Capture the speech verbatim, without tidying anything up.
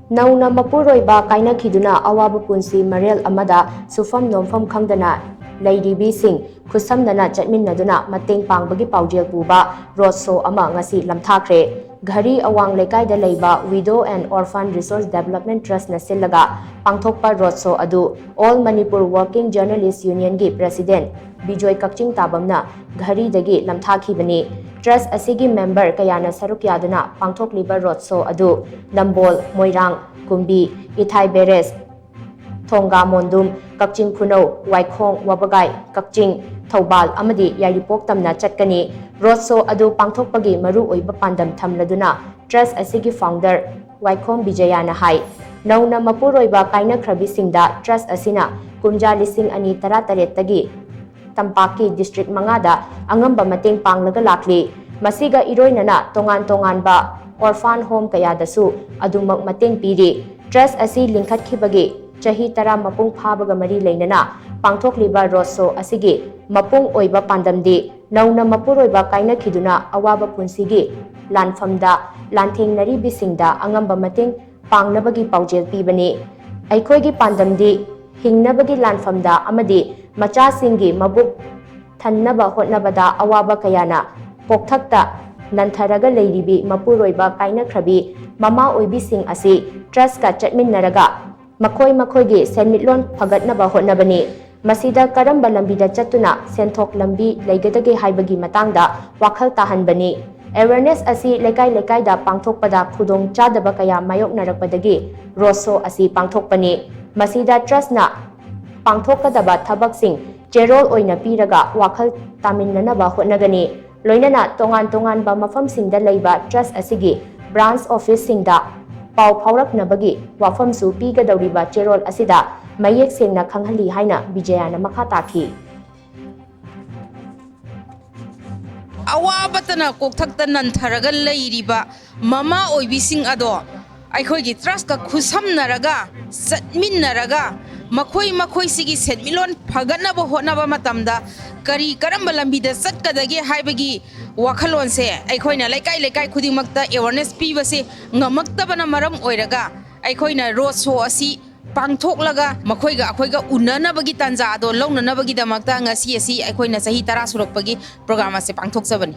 ꯅꯧꯅ ꯃꯄꯨꯔꯣꯏꯕ ꯀꯥꯏꯅꯈꯤꯗꯨꯅ ꯑꯋꯥꯕ ꯄꯨꯟꯁꯤ ꯃꯔꯦꯜ ꯑꯃꯗ ꯁꯨꯐꯝ ꯅꯣꯝꯐꯝ ꯈꯪꯗꯅ ꯂꯩꯔꯤꯕꯤꯁꯤꯡ ꯈꯨꯠꯁꯝꯅꯅ ꯆꯠꯃꯤꯟꯅꯗꯨꯅ ꯃꯇꯦꯡ ꯄꯥꯡꯕꯒꯤ ꯄꯥꯎꯖꯦꯜ ꯄꯨꯕ ꯔꯣꯗ ꯁꯣ ꯑꯃ ꯉꯁꯤ ꯂꯝꯊꯥꯈ꯭ꯔꯦ꯫ ꯘꯔꯤ ꯑꯋꯥꯡ ꯂꯩꯀꯥꯏꯗ ꯂꯩꯕ Widow and Orphan Resource Development Trustꯅ ꯁꯤꯜꯂꯒ ꯄꯥꯡꯊꯣꯛꯄ ꯔꯣꯗ ꯁꯣ ꯑꯗꯨ All Manipur Working Journalist Unionꯒꯤ President Bijoy ꯀꯛꯆꯤꯡ ꯇꯥꯕꯝꯅ ꯘꯔꯤꯗꯒꯤ ꯂꯝꯊꯥꯈꯤꯕꯅꯤ꯫ ꯇ꯭ꯔꯁ ꯑꯁꯤꯒꯤ ꯃꯦꯝꯕꯔ ꯀꯌꯥꯅ ꯁꯔꯨꯛ ꯌꯥꯗꯨꯅ ꯄꯥꯡꯊꯣꯛꯂꯤꯕ ꯔꯣꯗ ꯁꯣ ꯑꯗꯨ ꯅꯝꯕꯣꯜ, ꯃꯣꯏꯔꯥꯡ, ꯀꯨꯝꯕꯤ, ꯏꯊꯥꯏ ꯕꯦꯔꯦꯖ, ꯊꯣꯡꯒꯥ ꯃꯣꯟꯗꯨꯝ, ꯀꯛꯆꯤꯡ ꯈꯨꯅꯧ, ꯋꯥꯏꯈꯣꯡ, ꯋꯥꯕꯒꯥꯏ, ꯀꯛꯆꯤꯡ, ꯊꯧꯕꯥꯜ ꯑꯃꯗꯤ ꯌꯥꯏꯔꯤꯄꯣꯛ ꯇꯝꯅ ꯆꯠꯀꯅꯤ꯫ ꯔꯣꯗ ꯁꯣ ꯑꯗꯨ ꯄꯥꯡꯊꯣꯛꯄꯒꯤ ꯃꯔꯨꯑꯣꯏꯕ ꯄꯥꯟꯗꯝ ꯊꯝꯂꯗꯨꯅ ꯇ꯭ꯔꯁ ꯑꯁꯤꯒꯤ ꯐꯥꯎꯟꯗꯔ ꯋꯥꯏꯈꯣꯝ ꯕꯤꯖꯌꯥꯅ ꯍꯥꯏ, ꯅꯧꯅ ꯃꯄꯨꯔꯣꯏꯕ ꯀꯥꯏꯅꯈ꯭ꯔꯕꯤꯁꯤꯡꯗ ꯇ꯭ꯔꯁ ꯑꯁꯤꯅ ꯀꯨꯝꯖꯥ ꯂꯤꯁꯤꯡ ꯑꯅꯤ ꯇꯔꯥꯇꯔꯦꯠꯇꯒꯤ ꯇꯝꯄꯥꯛꯀꯤ ꯗꯤꯁꯇ꯭ꯔꯤꯛ ꯃꯉꯥꯗ ꯑꯉꯝꯕ ꯃꯇꯦꯡ ꯄꯥꯡꯂꯒ ꯂꯥꯛꯂꯤ꯫ ꯃꯁꯤꯒ ꯏꯔꯣꯏꯅꯅ ꯇꯣꯉꯥꯟ ꯇꯣꯉꯥꯟꯕ ꯑꯣꯔꯐꯥꯟ ꯍꯣꯝ ꯀꯌꯥꯗꯁꯨ ꯑꯗꯨꯃꯛ ꯃꯇꯦꯡ ꯄꯤꯔꯤ꯫ ꯇ꯭ꯔꯁ ꯑꯁꯤ ꯂꯤꯡꯈꯠꯈꯤꯕꯒꯤ ꯆꯍꯤ ꯇꯔꯥ ꯃꯄꯨꯡ ꯐꯥꯕꯒ ꯃꯔꯤ ꯂꯩꯅꯅ ꯄꯥꯡꯊꯣꯛꯂꯤꯕ ꯔꯣꯗ ꯁꯣ ꯑꯁꯤꯒꯤ ꯃꯄꯨꯡ ꯑꯣꯏꯕ ꯄꯥꯟꯗꯝꯗꯤ ꯅꯧꯅ ꯃꯄꯨꯔꯣꯏꯕ ꯀꯥꯏꯅꯈꯤꯗꯨꯅ ꯑꯋꯥꯕ ꯄꯨꯟꯁꯤꯒꯤ ꯂꯥꯟꯐꯝꯗ ꯂꯥꯟꯊꯦꯡꯅꯔꯤꯕꯤꯁꯤꯡꯗ ꯑꯉꯝꯕ ꯃꯇꯦꯡ ꯄꯥꯡꯅꯕꯒꯤ ꯄꯥꯎꯖꯦꯜ ꯄꯤꯕꯅꯤ꯫ ꯑꯩꯈꯣꯏꯒꯤ ꯄꯥꯟꯗꯝꯗꯤ ꯍꯤꯡꯅꯕꯒꯤ ꯂꯥꯟꯐꯝꯗ ꯑꯃꯗꯤ ꯃꯆꯥꯁꯤꯡꯒꯤ ꯃꯕꯨꯛ ꯊꯟꯅꯕ ꯍꯣꯠꯅꯕꯗ ꯑꯋꯥꯕ ꯀꯌꯥꯅ ꯄꯣꯛꯊꯛꯇ ꯅꯟꯊꯔꯒ ꯂꯩꯔꯤꯕꯤ ꯃꯄꯨꯔꯣꯏꯕ ꯀꯥꯏꯅꯈ꯭ꯔꯕꯤ ꯃꯃꯥ ꯑꯣꯏꯕꯤꯁꯤꯡ ꯑꯁꯤ ꯇ꯭ꯔꯁꯀ ꯆꯠꯃꯤꯟꯅꯔꯒ ꯃꯈꯣꯏ ꯃꯈꯣꯏꯒꯤ ꯁꯦꯟꯃꯤꯠꯂꯣꯟ ꯐꯒꯠꯅꯕ ꯍꯣꯠꯅꯕꯅꯤ꯫ ꯃꯁꯤꯗ ꯀꯔꯝꯕ ꯂꯝꯕꯤꯗ ꯆꯠꯇꯨꯅ ꯁꯦꯟꯊꯣꯛ ꯂꯝꯕꯤ ꯂꯩꯒꯗꯒꯦ ꯍꯥꯏꯕꯒꯤ ꯃꯇꯥꯡꯗ ꯋꯥꯈꯜ ꯇꯥꯍꯟꯕꯅꯤ꯫ ꯑꯦꯋꯦꯔꯅꯦꯁ ꯑꯁꯤ ꯂꯩꯀꯥꯏ ꯂꯩꯀꯥꯏꯗ ꯄꯥꯡꯊꯣꯛꯄꯗ ꯈꯨꯗꯣꯡ ꯆꯥꯗꯕ ꯀꯌꯥ ꯃꯥꯌꯣꯛꯅꯔꯛꯄꯗꯒꯤ ꯔꯣꯗ ꯁꯣ ꯑꯁꯤ ꯄꯥꯡꯊꯣꯛꯄꯅꯤ꯫ ꯃꯁꯤꯗ ꯇ꯭ꯔꯁꯅ ꯄꯥꯡꯊꯣꯛꯀꯗꯕ ꯊꯕꯛꯁꯤꯡ ꯆꯦꯔꯣꯜ ꯑꯣꯏꯅ ꯄꯤꯔꯒ ꯋꯥꯈꯜ ꯇꯥꯃꯤꯟꯅꯅꯕ ꯍꯣꯠꯅꯒꯅꯤ꯫ ꯂꯣꯏꯅꯅ ꯇꯣꯉꯥꯟ ꯇꯣꯉꯥꯟꯕ ꯃꯐꯝꯁꯤꯡꯗ ꯂꯩꯕ ꯇ꯭ꯔꯁ ꯑꯁꯤꯒꯤ ꯕ꯭ꯔꯥꯟꯁ ꯑꯣꯐꯤꯁꯁꯤꯡꯗ ꯄꯥꯎ ꯐꯥꯎꯔꯛꯅꯕꯒꯤ ꯋꯥꯐꯝꯁꯨ ꯄꯤꯒꯗꯧꯔꯤꯕ ꯆꯦꯔꯣꯜ ꯑꯁꯤꯗ ꯃꯌꯦꯛ ꯁꯦꯡꯅ ꯈꯪꯍꯜꯂꯤ ꯍꯥꯏꯅ ꯕꯤꯖꯌꯥꯅ ꯃꯈꯥ ꯇꯥꯈꯤ꯫ ꯑꯋꯥꯕꯇꯅ ꯀꯣꯛꯊꯛꯇ ꯅꯟꯊꯔꯒ ꯂꯩꯔꯤꯕ ꯃꯃꯥ ꯑꯣꯏꯕꯤꯁꯤꯡ ꯑꯗꯣ ꯑꯩꯈꯣꯏꯒꯤ ꯇ꯭ꯔꯁꯀ ꯈꯨꯠꯁꯝꯅꯔꯒ ꯆꯠꯃꯤꯟꯅꯔꯒ ꯃꯈꯣꯏ ꯃꯈꯣꯏꯁꯤꯒꯤ ꯁꯦꯟꯃꯤꯠꯂꯣꯟ ꯐꯒꯠꯅꯕ ꯍꯣꯠꯅꯕ ꯃꯇꯝꯗ ꯀꯔꯤ ꯀꯔꯝꯕ ꯂꯝꯕꯤꯗ ꯆꯠꯀꯗꯒꯦ ꯍꯥꯏꯕꯒꯤ ꯋꯥꯈꯜꯂꯣꯟꯁꯦ ꯑꯩꯈꯣꯏꯅ ꯂꯩꯀꯥꯏ ꯂꯩꯀꯥꯏ ꯈꯨꯗꯤꯡꯃꯛꯇ ꯑꯦꯋꯥꯔꯅꯦꯁ ꯄꯤꯕꯁꯦ ꯉꯝꯃꯛꯇꯕꯅ ꯃꯔꯝ ꯑꯣꯏꯔꯒ ꯑꯩꯈꯣꯏꯅ ꯔꯣꯗ ꯁꯣ ꯑꯁꯤ ꯄꯥꯡꯊꯣꯛꯂꯒ ꯃꯈꯣꯏꯒ ꯑꯩꯈꯣꯏꯒ ꯎꯅꯅꯕꯒꯤ ꯇꯥꯟꯖꯥ ꯑꯗꯣ ꯂꯧꯅꯅꯕꯒꯤꯗꯃꯛꯇ ꯉꯁꯤ ꯑꯁꯤ ꯑꯩꯈꯣꯏꯅ ꯆꯍꯤ ꯇꯔꯥ ꯁꯨꯔꯛꯄꯒꯤ ꯄ꯭ꯔꯣꯒ꯭ꯔꯥꯝ ꯑꯁꯦ ꯄꯥꯡꯊꯣꯛꯆꯕꯅꯤ꯫